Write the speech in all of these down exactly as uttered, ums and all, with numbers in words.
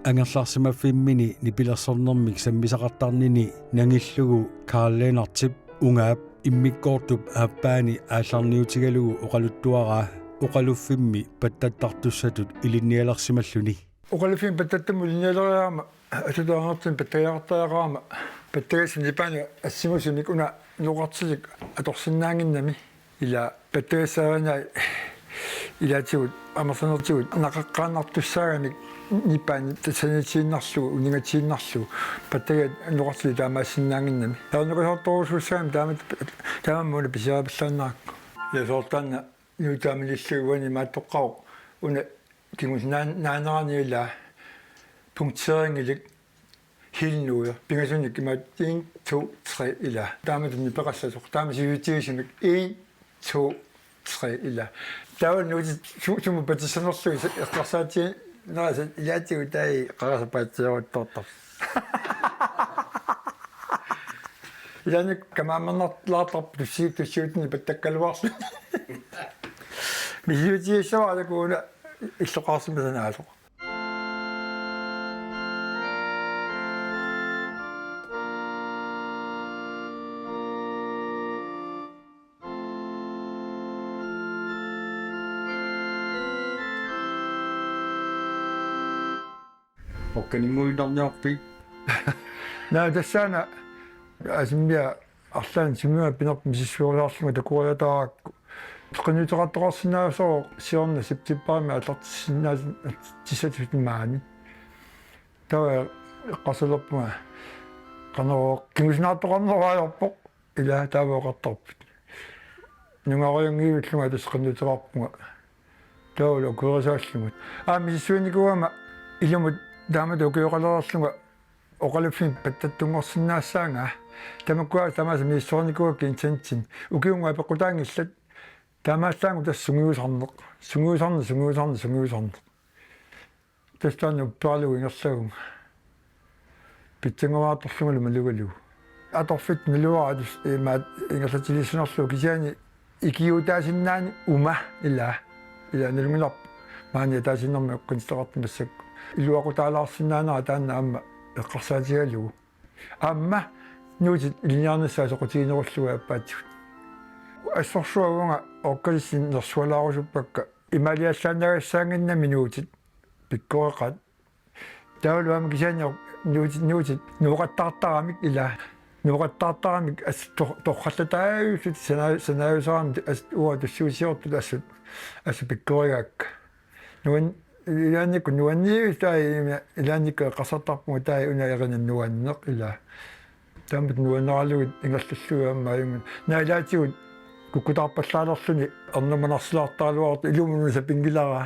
Angerlarsimaffimmini nipilersornermik sammisaqartarnini nangillugu Karl Lennartip Ungaap immikkoortup aappaani aallarniutigalugu oqaluttuaraa oqaluffimmi pattattartussatut ilinnialersimalluni. Oqaluffimmi pattattamut ilinnialeriarama, assut angerlarsimik pattagaqartariaqarama, pattagassat nipaanut assimusumik una noqartilik atorsinnaannginnami. Ila pattagassaarinnai ilaatigut amerlanertigut naqaqqaannartussaagamik nipaani tassaniitiinnarlugu, uningatiinnarlugu, pattagassat noqartilik taamaassinnaannginnami. Taarnukasoortorujussuussaagami taamatut, taamaammat una pisiaripallaannarakku. Ila soorlu taanna nuutaa malillugu uani imaattoqqavoq una kingusinaa-, naanerani ila punkteringilik, helt node. Pingasunik imaattoq en, to, tre ila. Taamatut nipeqassasoq. Taama sivisuutigisumik en, to, tre ila. Taava nuutit su-, sumut patissanerlugu eqqarsaatiginerisa ilaatigut taava qarasapaatsiooruttortarpoq. Ilaanni kamaammernerlaartarpoq tussiut-, tussiutinni pattakkaluarluni. Misiliutigissavarput una illoqarsimasaq naasoq. Okkaninnguinnarniarpit? Naa, tassaana Asimmia arlaannik sumimut pinerpoq misissueriarlunga takoriataarakku. Teqinnuteqartoqarsinnaassaaq siorna septembarimi aallartissinnaasunga tissatut maani. Taava eqqarsalerpunga: Qanorooq, kingusinaartoqarnerup ajorpoq. Ila taava oqartarput: Nungarujunngiivillunga tassa qinnuteqarpunga. Taavalu akuerisaallunga. Aamma misissuinikuugama ilumut taamatut ukioqalereerlunga oqaluffimmi pattattunngorsinnaassaanga. Tamakkua tamaasa misissorinikuuakka internetsinni. Ukiunnguaq peqqutaanngillat. Taamaallaannguaq tassa sungiusarneq. Sungiusarneq, sungiusarneq, sungiusarneq. Tassa taanna upperalugu ingerlavunga. Pitsanngoraartorlungalu malugalugu. Atorfittut naluara tassa imaat ingerlatsiliissanerlugu, kisianni ikiuutaasinnaani uma ila. Ila nalunngilarput maani ataasiinnarmik eqqunneqartoq massakkut. Iluaqutaalaarsinnaanera taanna aamma eqqarsaatigalugu. Aamma nuutit ilinniarnissaat soqutiginerullugit aappaatsigut. Assorsuaq uanga ookkalissani nersualaarusuppakka. Imaaliallaannagassaannginnami nuutit pikkoreqaat. Taavalu aamma kisianni nuutit, nuutit nooqattaartaramik ila. Nooqattaartaramik assut tor-, torrallataajusut sana-, sanaajusarami assut uanga tussiusiortut assut, assut pikkorigaakka. Nuan-, ilaannikkut nuanniivisut taava ima, ilaannikkut eqqarsartarpunga taava una erineq nuanneq ila. Taamatut nuanneralugit ingerlallugit aamma ajunngilaq. Naa ilaatigut kukkutaarpallaalerluni ernumanarsilaartaraluartoq ilumut una sapinngilara.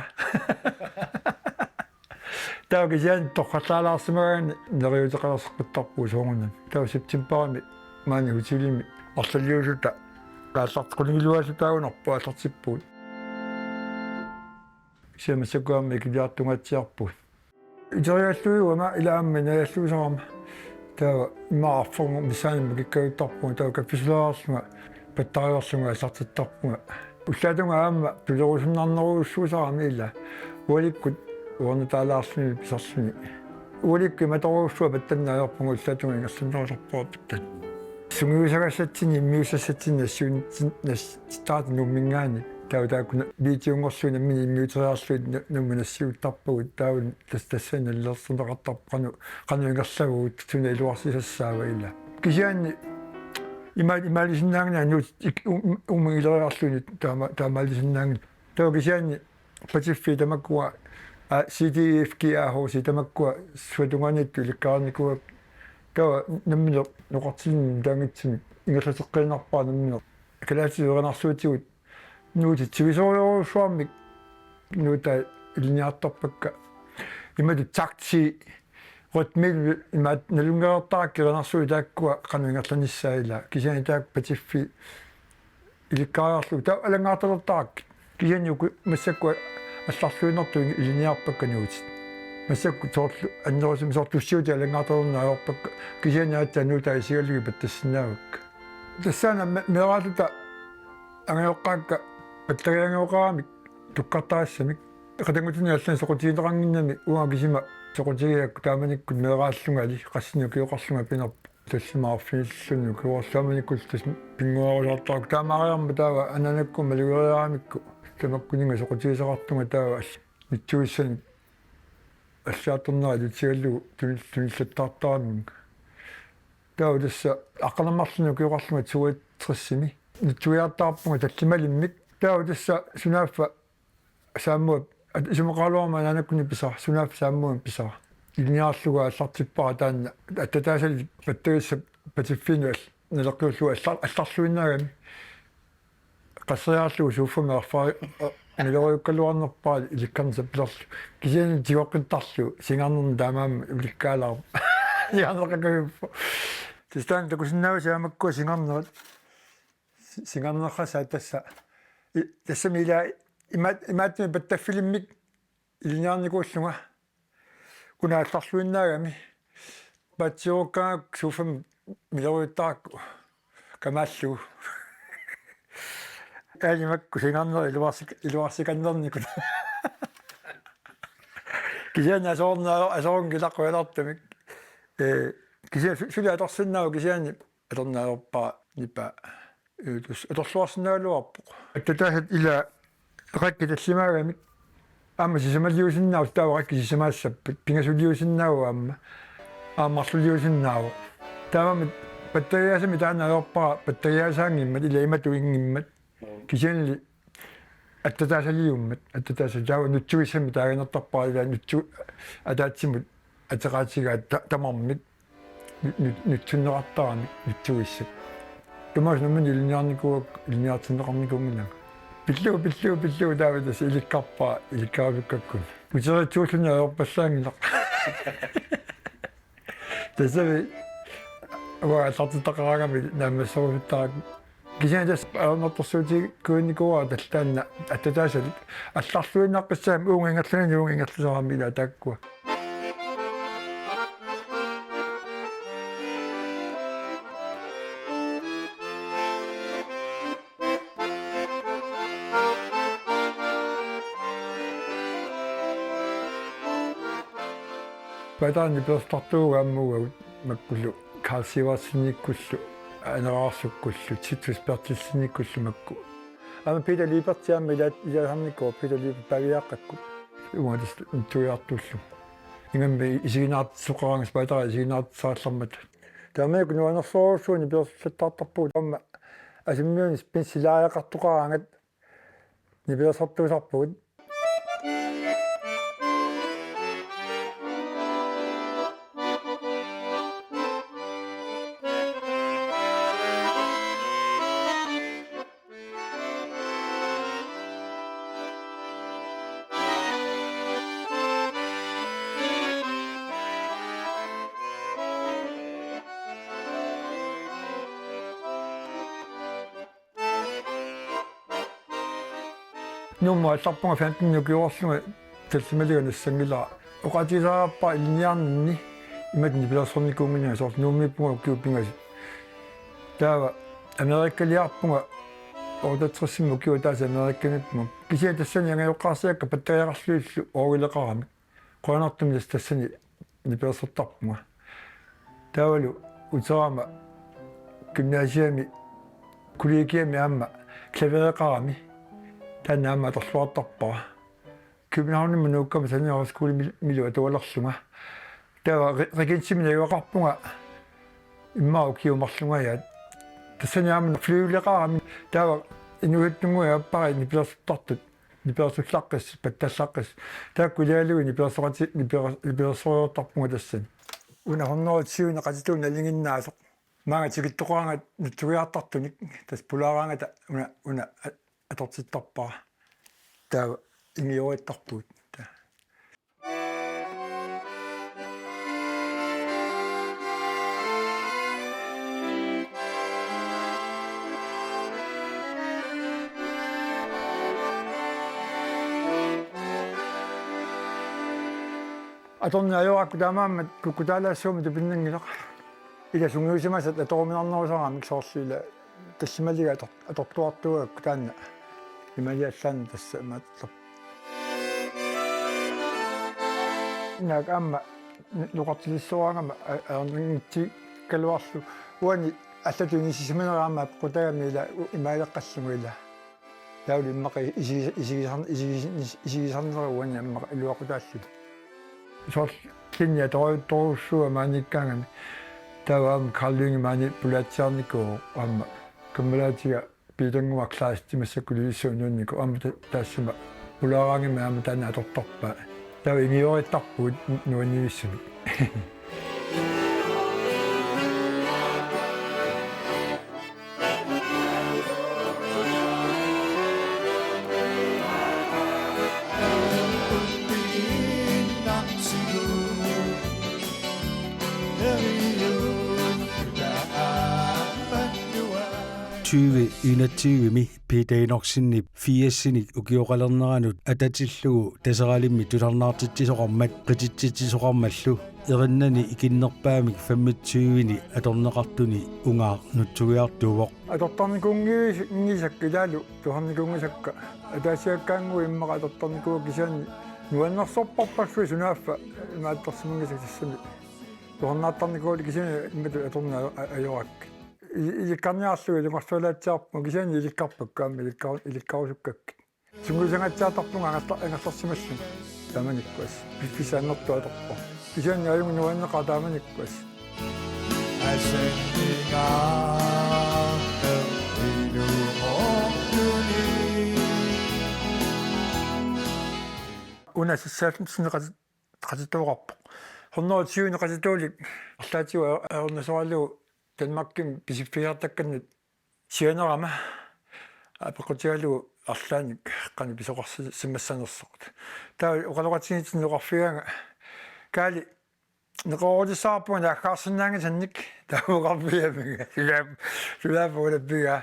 Taava kisianni torrallaalaarsimagaanni neriuuteqalerseqqittarpugut soorunami. Taava septembarimi maani hotelimi arlaliusuta aallarteqqunngiluaasutaagunarpoq aallartippugut. Kisianni massakkut aamma ikiliartungaatsiarpugut. Iterialluugama ila aamma inerialluusarama. Taava immaqa arfernup missaani makikkajuttarpunga, taava kaffisulaarlunga pattariarlunga aallartittarpunga. Ullaatunga aamma tulerusunnarnerujussuusarami ila. Ualikkut uernataalaarluni pisarluni. Ualikkut imatorujussuaq pattanneq ajorpunga ullaatunga ingerlannerusarpunga pattanneq. Sungiusagassatsinni immiussassatsinni nassiun-, nas-, taata Nuumminngaanniit. Taava taakku na-, videonngorlugit nammineq immiuteriarlugit na-, Nuummi nassiuttarpagut. Taava tas-, tassani nalilersorneqartarpoq qanoq, qanoq ingerlavagut, suna iluarsisassaava ila. Kisianni ima-, imaalisinnaanngilanga nuutit ik-, u-, u-, uummanngilereerlugit taama-, taamaalisinnaanngilanga. Taava kisianni patiffiit tamakkua, a, C D E F G A H C tamakkua suatungaaniittut ilikkarinnikuuakka. Taava nammineq noqartilluni taanngitsunik ingerlateqqiinnarpara nammineq. Kalaallisut erinarsuutigut nuutit sivisoorujussuarmik nuutai ilinniartarpakka. Imatut takti, rytmi imaat nalunngereertarakkit erinarsuit taakkua qanoq ingerlanissaat ila. Kisianni taakku patiffiit ilikkariarlugit taava alanngaartalertarakkit. Kisianni uku massakkut allarluinnartut ilinniarpakka nuutit. Massakkut soorlu annerusumik soorlu tussiutit alanngaartalerneq ajorpakka. Kisianni aatsaat nuutai isigalugit pattassinnaavakka. Tassaana me-, meeraalluta angajoqqaakka pattagiangajoqaramik tukkartarissamik. Qatanngutinik allanik soqutigineqannginnami uanga kisima Soqutigigakku taamanikkut meeraallungali qassinik ukioqarlunga pinerpoq. Tallimat arfinillit ukioqarlunga taamanikkut tassa pinnguarusaartarpara. Taamaariarmat taava anaanakkut malugeriaramikku tamakkuninnga soqutigisaqartunga taava all-, nutsuissanik allagartornera ilutigalugu tun-, tunillattaartaramik. Taava tassa aqqaneq-marlunnik ukioqarlunga toogtresimi nutsuiartaarpunga tallimalimmik. Taava tassa sunaaffa Saammuap, at-, isumaqaraluarama anaanakkunni pisara, sunaaffa Saammuamik pisara. Ilinniarlugu aallartippara taanna, attataasalik pattarissap patiffiinut all-, naleqqiullugu allar-, allarluinnaagami. Qasseriarlugu suuffami arfari-, a-, naloriukkaluarnerpara ilikkarneq sappilerlugu. Kisianni tigoqqittarlugu, singarnerni taamaammat ulikkaalaarpoq. Singarneqakavippoq. Tassa taanna takusinnaavat makkua singarnerit. Si-, singarnerassaat tassa. I-, tassami ila imaat-, imaattumi pattaffilimmik ilinniarnikuullunga. Una allarluinnaagami. Paatsiorukkaangakkit suuffami naloriuttarakku. Kamaallugu. Aali makku singarnerit iluarsik-, iluarsikannernikut. Kisianni asoorna-, asoorunngilaq qujanartumik. Ee, kisianni su-, suli atorsinnaavoq kisianni atorneq ajorpara nipaa. Ee, tassa atorluarsinnaagaluarpoq. Attataasat ila qakkit tallimaagamik. Aamma sisamaliusinnaavoq, taava qakkit sisamaassappat. Pingasuliusinnaavoq aamma. Aamma marluliusinnaavoq. Taamaammat pattarissaanik taanna ajorpara pattarissaaginngimmat, ila imatut inngimmat. Kisiannili attataasaliummat, attataasat taava nutsuissamik taaginnartarpara, ila nutsu-, ataatsimut ateqaatigaat ta-, tamarmik. Nu-, nu-, nutsunneqartaramik nutsuissat. Tamaasa nammineq ilinniarnikuuakka, ilinniartinneqarnikuunngilanga. Pillugu, pillugu, pillugu taava tassa ilikkarpara, ilikkarpakkakkut. Uteriitsuulluni ajorpallaanngilaq. Tassami uanga aallartittaqaraangami naammasserusuttarakku. Kisianni tassa ajornartorsiutigigunnikuuara tallaanna attataasalik. Allarluinnaqqissaammat uunga ingerlanerani uunga ingerlasarami ila taakkua. Paataani pilersortartuugammuga makkullu Karl Sivertsenikkullu, Anerarsukkullu, Titus Berthelsenikkullu makku. Aamma Peter Lyberth aamma ila-, ilaasarnikuuvoq, Peter Lyberth Paviaqqakkut. Uanga tassa nutsuiartuullugu. Ingammik isiginnaartitsisoqaraangat, paatara isiginnaartitsisarallarmata. Taamanikkut nuannersorujussuuvoq nipilersortartarpugut aamma asimiunit pinsilaareqartoqaraangat nipilersortuusarpugut. Nuummut aallarpunga femten ukioqarlunga tallimalikka nassanngilara. Oqaatigisariaqarpara ilinniarninni imatut nipilersornikuunnginnama, soorlu Nuummiippunga ukiut pingasut. Taava Amerikaliarpunga otteogtresimi ukioq ataaseq Amerikamiippunga. Kisianni tassani angajoqqaarsiakka pattariaqarlugillu orgeleqaramik. Qujanartumik tassa tassani nipilersortarpunga. Taavalu uterama gymnasiami, kollegiami aamma klavereqarami. Taanna aamma atorluartarpara. Københavnimi nuukkama sanioraskuulimilu atugalerlunga. Taava re-, regentimi najugaqarpunga immaqa ukiut marlungajaat. Tassani aamma flyveleqarami, taava inuusuttunnguit aappariit nipilersortartut. Nipilersullaqqissut, pattallaqqissut. Taakku ilagalugit nipilersoqati-, nipiler-, nipilersoriartortarpunga tassani. Una hundrede tyve qatituuneq nalinginnaasoq. Maanga tikittoqaraangat nutsugiartartunik, tassa pulaaraangata una, una a-, atortittarpara. Taava ingioriartarpugut. Taava. Atorneq ajorakku taamaammat kukkutaalaassuarmik tupinnanngilaq. Ila sungiusimasat atoruminarnerusaramik, soorlu ila tallimalikka ator-, atortuartuugakku taanna. Imaaliallaannaq tassa imaattoq. Naak aamma noqartilissoraangama a-, ajornanngitsikkaluarlugu. Uani allatut inissisimanera aamma apeqqutaagami ila u-, imaaleqqallunga ila. Taavalu immaqa isigis-, isigisar-, isigis-, is-, isigisarnera uani aamma iluaqutaalluta. Soorlu kinni atorujuttorujussuuvoq maaniikkaangami. Taava aamma Carl Lynge maani pulaatsiarnikuuvoq aamma. Kammalaatiga Piitannguaq Kleistimik massakkut Ilulissat nuunniku aamma ta-, taassuma pulaaraangami aamma taanna atortarpaa. Taava ingioriittarpugut nu-, nuannivissunik. Tyve enogtyve-mi Peter Enoksenip firsinik ukioqalerneranut atatillugu Taseralimmi tusarnaartitsisoqarmat qititsitsisoqarmallu erinnani ikinnerpaamik femogtyve-ni atorneqartuni ungaaq nutsuiartuuvoq. Atortarnikuunngi-, nngisakka ilaalu tusarnikuunngisakka. Ataasiakkaannguit immaqa atortarnikuuakka kisianni nuannersorparpassuit sunaaffa imaattorsimanngisakka tassami. Tusarnaartarnikuuakka kisianni immatut atorneq a-, ajorakkit. I-, ilikkarniarlugit ilungersualaatsiarpunga kisianni ilikkarpakka aamma ilikkar-, ilikkarusukkakkit. Sungiusangaatsiartarpunga angerla-, angerlarsimallunga. Taamanikkut assut. Piffissaq annertooq atorpoq. Kisianni aajuna nuanneqaaq taamanikkut assut. Una sissaaffitsineqat qatitooqarpoq. Hundrede tyve qatitoolik arlaatigut ajornasoralugu Danmarkimi pisiffigiartakkannut sianerama apeqqutigalugu arlaannik qanoq pisoqarsimassanersoq. Taava oqaloqatigiinnitsinni oqarfigaanga: Kaali, neqeroorutissaqarpunga naaggaarsinnaanngisannik. Taava oqarfigaanga: Sulaap-, sulaappa ulappigaa.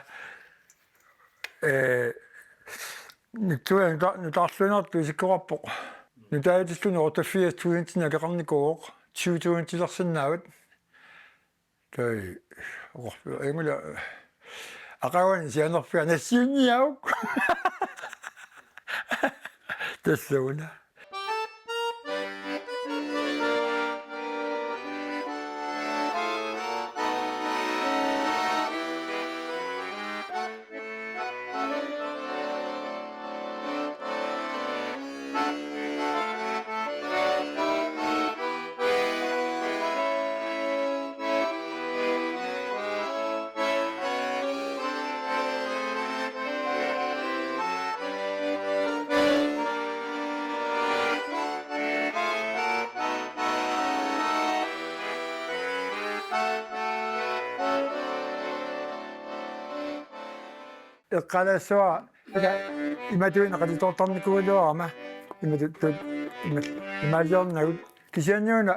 Ee, nutsuiaq nuta-, nutaarluinnartut isikkoqarpoq. Nutaajutilluni otteogfirs tusindinik akeqarnikuuvoq, tyve tusindilersinnaavat. Taava oqarfigaanga: Ajunngilaq, aqaguani sianerfiga nassiunniaruk. Tassa una. Eqqaalassavara, ila, imatuinnaq qatitoortarnikuugaluarama, imatut, tut, ima-, imaaliornagut, kisianniuna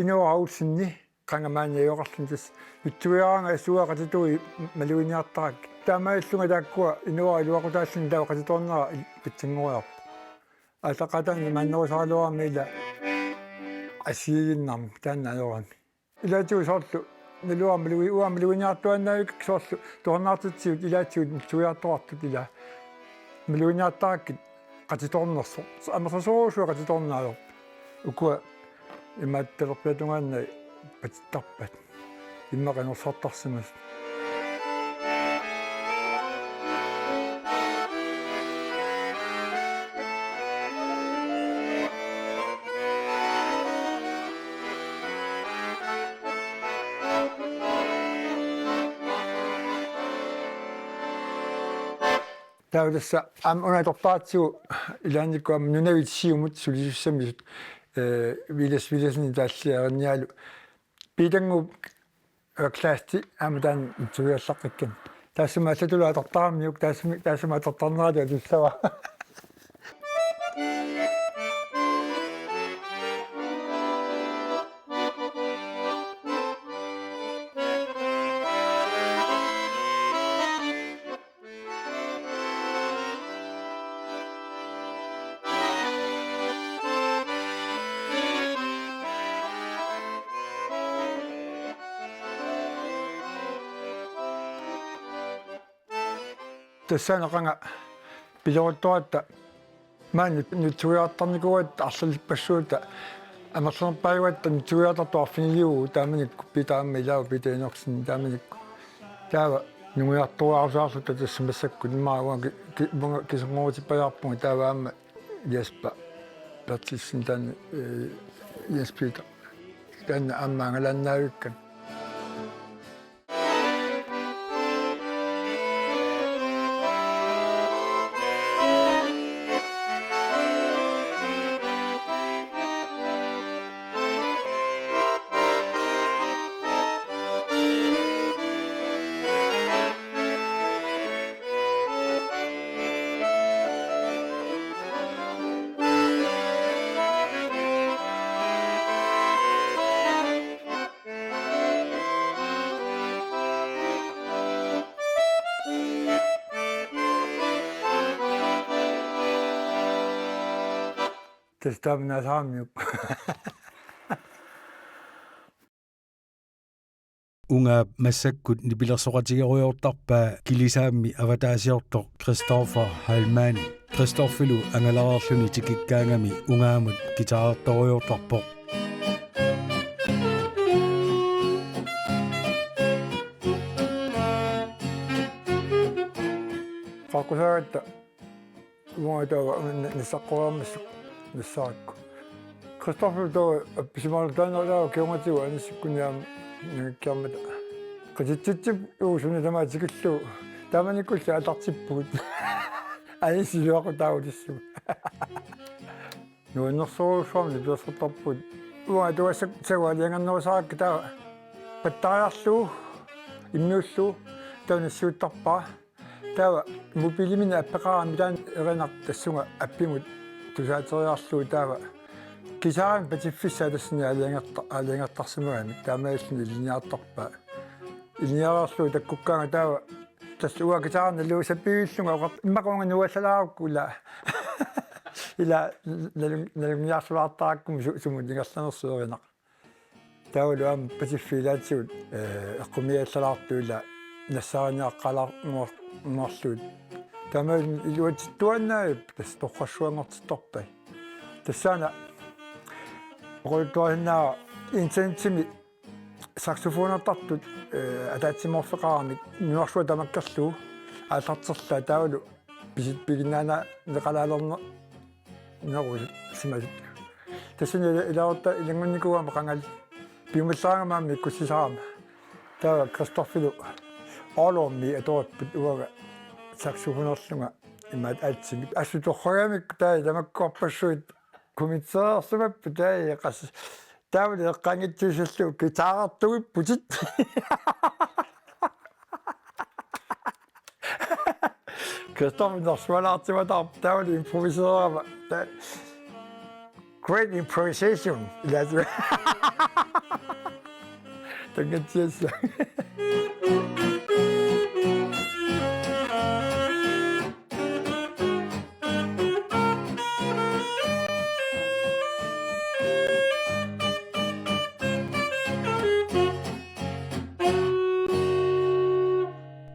Inoora Olsenip qanga maani ajoqarluni tassa, nutsuiaraangat S O A qatitui maluginiartarakkit. Taamaalillunga taakkua Inoora iluaqutaalluni taava qatitoornera il-, pitsanngoriarpoq. Aallaqqaataani imaannerusaraluarami ila assigiinnarmik taanna ajorami. Ilaatigut soorlu, naluara malugi-, uanga maluginiartuaannaavikkakka soorlu, tusarnaartitsigut ilaatigut nutsuiartoqartut ila. Maluginiartarakkit qatitoornersoq. Amerlasoorujussuaq qatitoorneq ajorpoq. Ukua imaattoq talerpiata tungaanut patittarpat. Immaqa inorsartarsimasut. Taava tassa aamma una atortaratsigu ilaannikkut aamma nunavit siumut sulisussamisut, ee, Villads Villadsenip taalliarinnialu Piitannguup Kleistit aamma taanna nutsuiallaqqikkanik. Taassuma allatullu atortaramiuk, taassuma, taassuma atortarneralu atussavara. Tassaana qanga piloruttoratta maani nutsuiartarnikuugatta arlalippassuuta Amerlanerpaajugatta nutsuiartartut arfiniliuvugut taamanikkut, Peter aamma ilaavoq, Peter Enoksen taamanikkut. Taava nungujartuaarsaarluta tassa massakkut, immaqa uanga ki-, ki-, uanga kiserngorutippajaarpunga, taava aamma Jesper Berthelsen taanna, eh, Jens Peter. Taanna aamma angalaannaavikkami. Tassa taamaallaat saamiuk. Ungaap massakkut nipilersoqatigerujoortarpaa kilisaammi avataasiortoq Christoffer Heilmann. Christoffilu angalareerluni tikikkaangami ungaamut guitarertorujoortarpoq. Qaqqusaagatta uanga taava na-, nassaqqoriarmassuk nassaarakku. Christoffer taava appisimaarlu taanna taava kingornatigut anissikkunni aamma nangikkiarmata. Qititsitsip uusuna tamaat tikillugu. Taamanikkulli aallartippugut. Anissilluaqqut taava tissuma. Nuannersorujussuarmik nipilersortarpugut. Uanga atugassakka aalajangernerusarakkit taava pattariarlugu immiullugu taava nassiuttarpara. Taava mobilimini appeqarami taanna erinaq tassunga appimut tusaateriarlugu taava guitarimi patiffissaa tassani aalajangerta-, aalajangertarsimagamik taamaalilluni ilinniartarpaa. Ilinniariarlugu takkukkaanga taava tassa uanga guitarimi naluusapivillunga oqar-, immaqa uanga nuallalaarukku ila, ila nalun-, nalunngiarsimaartarakku su-, sumut ingerlanersoq erinaq. Taavalu aamma patiffiit ilaatigut, eh, eqqumiallalaartut ila nassaariniaqqalaar-, nuar-, nuarlugit. Taamaammat iluatsittuaannavippoq tassa torrassuanngortittarpai. Tassaana oqaluttuarsinnaavara internetsimi saxofonertartut, eh, ataatsimoorfeqaramik nunarsuaq tamakkerlugu aallarterlaa taavalu pisit-, piginnaanaaneqalaalerneq nerusimasut. Tassani ila-, ilaasortat ilanngunnikuugama qangali. Piumallaraangama aamma ikkussisarama. Taava Christoffilu Aarlormi atoripput uanga saxofonerlunga imaat altimik. Assut torragamikku taava tamakkuarpassuit kommenteersimapput taava qas-, taavalu eqqaanngitsuusillugu guitarertuipputit. Christoffer nersualaartimataa taavalu improvisererama. Ta-, great improvisation. Ilaa. Tanngatsiassaq.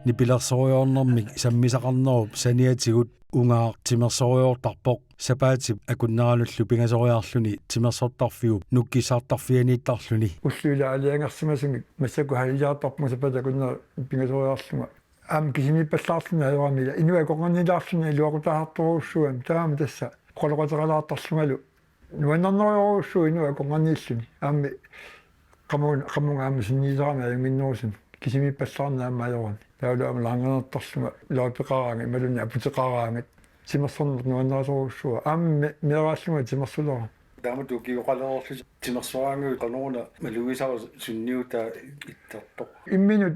Nipilersorujoornermik sammisaqarnerup saniatigut ungaaq timersorujoortarpoq sapaatip akunneranullu pingasoriarluni timersortarfiup nukkissartarfianiittarluni. Ullut ila aalajangersimasumik massakkut halvhjerdertarpunga sapaatip akunnera pingasoriarlunga. Aamma kisimiippallaarluni ajorami ila inuit akornannilaarluni iluaqutaasartorujussuugami taama tassa oqaloqateqalaartarlungalu. Nuannernerujorujussuuvoq inuit akornanniilluni. Aamma qamuuna, qamunga aamma sinniisarami ajunnginnerusuni. Kisimiippallaarneq aamma ajorami. Taavalu aamma laangerinertarlunga løjpeqaraangat imaluunniit aputeqaraangat. Timersorneq nuannerisorujussuuvoq. Aamma me-, meeraallunga timersulerama. Taamatut ukioqalereerlusi timersoraangatta qanoruna malugisara sunniutaa ittartoq. Imminut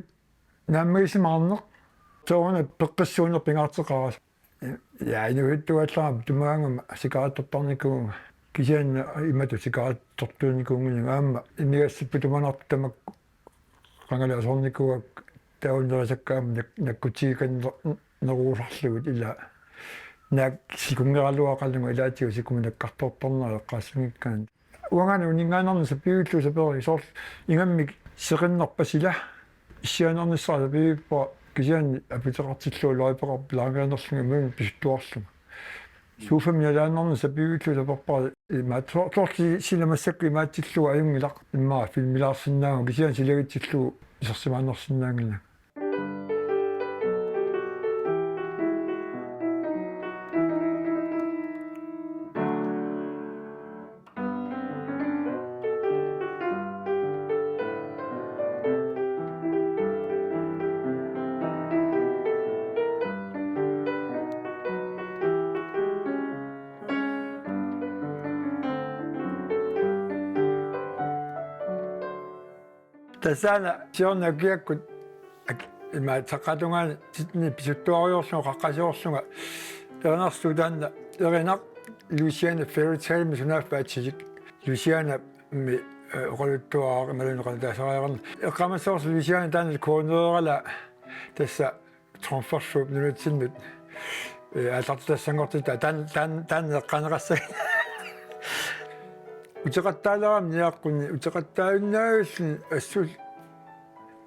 naammagisimaarneq. Sooruna peqqissuuneq pingaarteqarasi. Ja, inuusuttuallaramik tumagaangama cigarettortarnikuuvunga. Kisianni imatut cigarettortuunikuunnginnama aamma imigassipputumanartoq tamakku qangali asoornikuuakka taava nerisakka aamma nak-, nakkutigikanner-, nerusarlugit ila. Naak sikunngeraluaqalunga ilaatigut sikumut nakkartoortarnerat eqqaassanngikkaanni. Uangaana uninngaannarneq sapiigillugu sapereersoq soorlu ingammik seqinnerpasila issiaannarnissara sapiippoq kisianni aputeqartillugu løjpeqarpoq laangerinerlunga imaluunniit pisuttuarlunga. Sofami nalaannarneq sapiigillugu saperpara Ima to-, toorli sila massakkut imaatsillugu ajunngilaq, immaqa filmilaarsinnaavugut kisianni silagitsillugu isersimaannarsinnaanngilagut. Tassani siorna ukiakkut ak-, ima saqqaatungaani sitni pisuttuariorlunga qaqqasiorlunga erinarsuutaanna erinaq Louisiana Fairy Tale-mi sunaaffa atsilik. Louisianami, eh, oqaluttuaraq imaluunniit oqaluttuarisariaqarneq. Eqqaamassavarsi Louisiana taanna kuorneerala tassa Tromfyrsuup nunatsinnut, eh, aallartitassanngortitaa taan-, taan-, taanna eqqaaneqassaaq. Uteqattaalerami niaqquni, uteqattaajunnaavilluni assut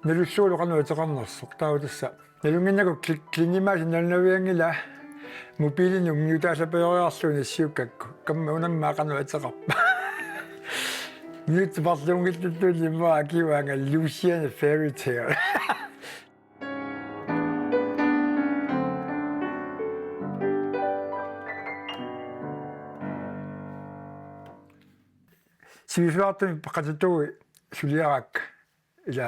nalullugu qanoq uteqarnersoq. Taava tassa nalunnginnakku kli-, klingimaasi nalunavianngilaa mobiilini ummiutaallapajoriarlugu nassiukkakku. Kamma unammaa qanoq uteqarpa. Minutsit parluunngillutillu immaqa akivaanga Louisiana Fairy Tale. Sivisuartumik peqatatuui suliarakku ila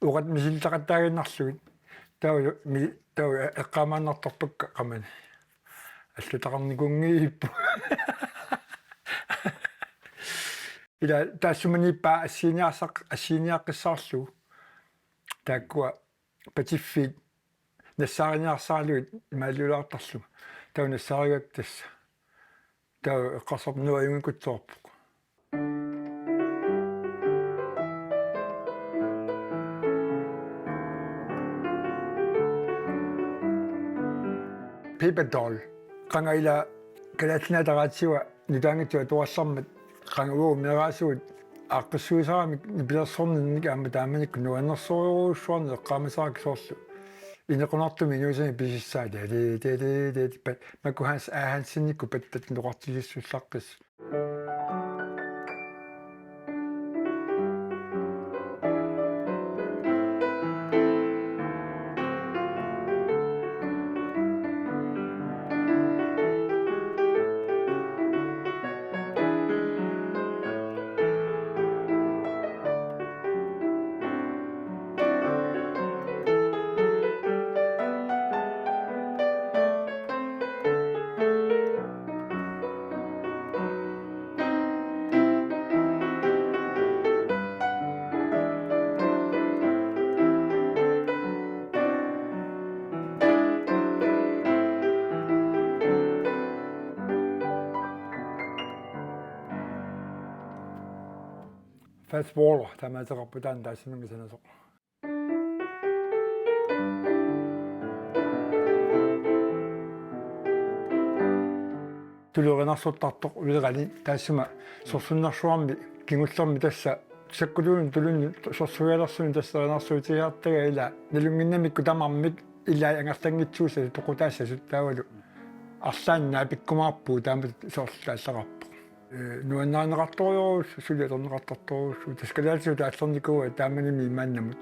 uqat misilittaqattaaginnarlugit. Taava mi-, taava eqqaamaannartarpakka qamani. Allataqarnikuunngiippoq. Ila taassumaniippaa assiiniarsaq-, assiiniaqqissaarlugu. Taakkua patiffiit nassaariniarsaralugit imaaliulaartarlugu. Taava nassaarigakku tassa. Taava eqqarsarput nuannerikutsoorpoq. Paper doll. Qanga ila kalaallit nunaata raatiua nutaanngitsup atuartarmat qanga uagut meeraasugut aaqqissuisaramik nipilersorninnik aamma taamanikkut nuannersorujussuarnik eqqaamasarakkit soorlu. Inequnartumik inuusunik pisissaat. Tee, tee, tee, tee, tee, pat-, makku Hans, aa, Hansenikkut pattat noqartisissullaqqis. Fats Waller, taamaateqarpoq taanna taassuminnga sanasoq. Tulurinarsortartoq ulerani taassuma sorsunnersuarmi kingullermi tassa sakkuluunniit tulunnut sorsuialersunut tassa erinarsuutigiartagaa ila nalunnginnamikku tamarmik ilai angerlanngitsuussasut toqutaassasut taavalu arlaannaapikkumaarpugut taamatut soorlu taallaqarpoq. Ee, nuannarineqartorujussuuvoq, suli atorneqartartorujussuuvoq, tassa kalaallisut taallernikuuaat taamanimi maannamut.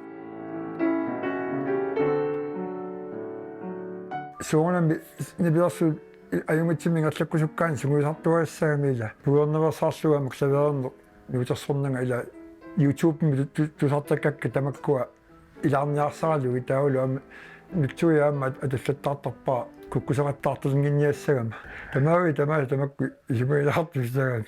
Soorunami nipilersuut ajunngitsumik ingerlakkusukkaanni sungiusartuagassagami ila. Puigornaveersaarlugu aamma klavererneq nuutersornanga ila YouTube-mi tu-, tu-, tusartakkakka tamakkua ilaarniarsaralugit taavalu aamma nutsuiaamma atullattaartarpara kukkuseqattaartalinnginniassagama. Tamaviisa tamaasa tamakku isumagilaartussagami.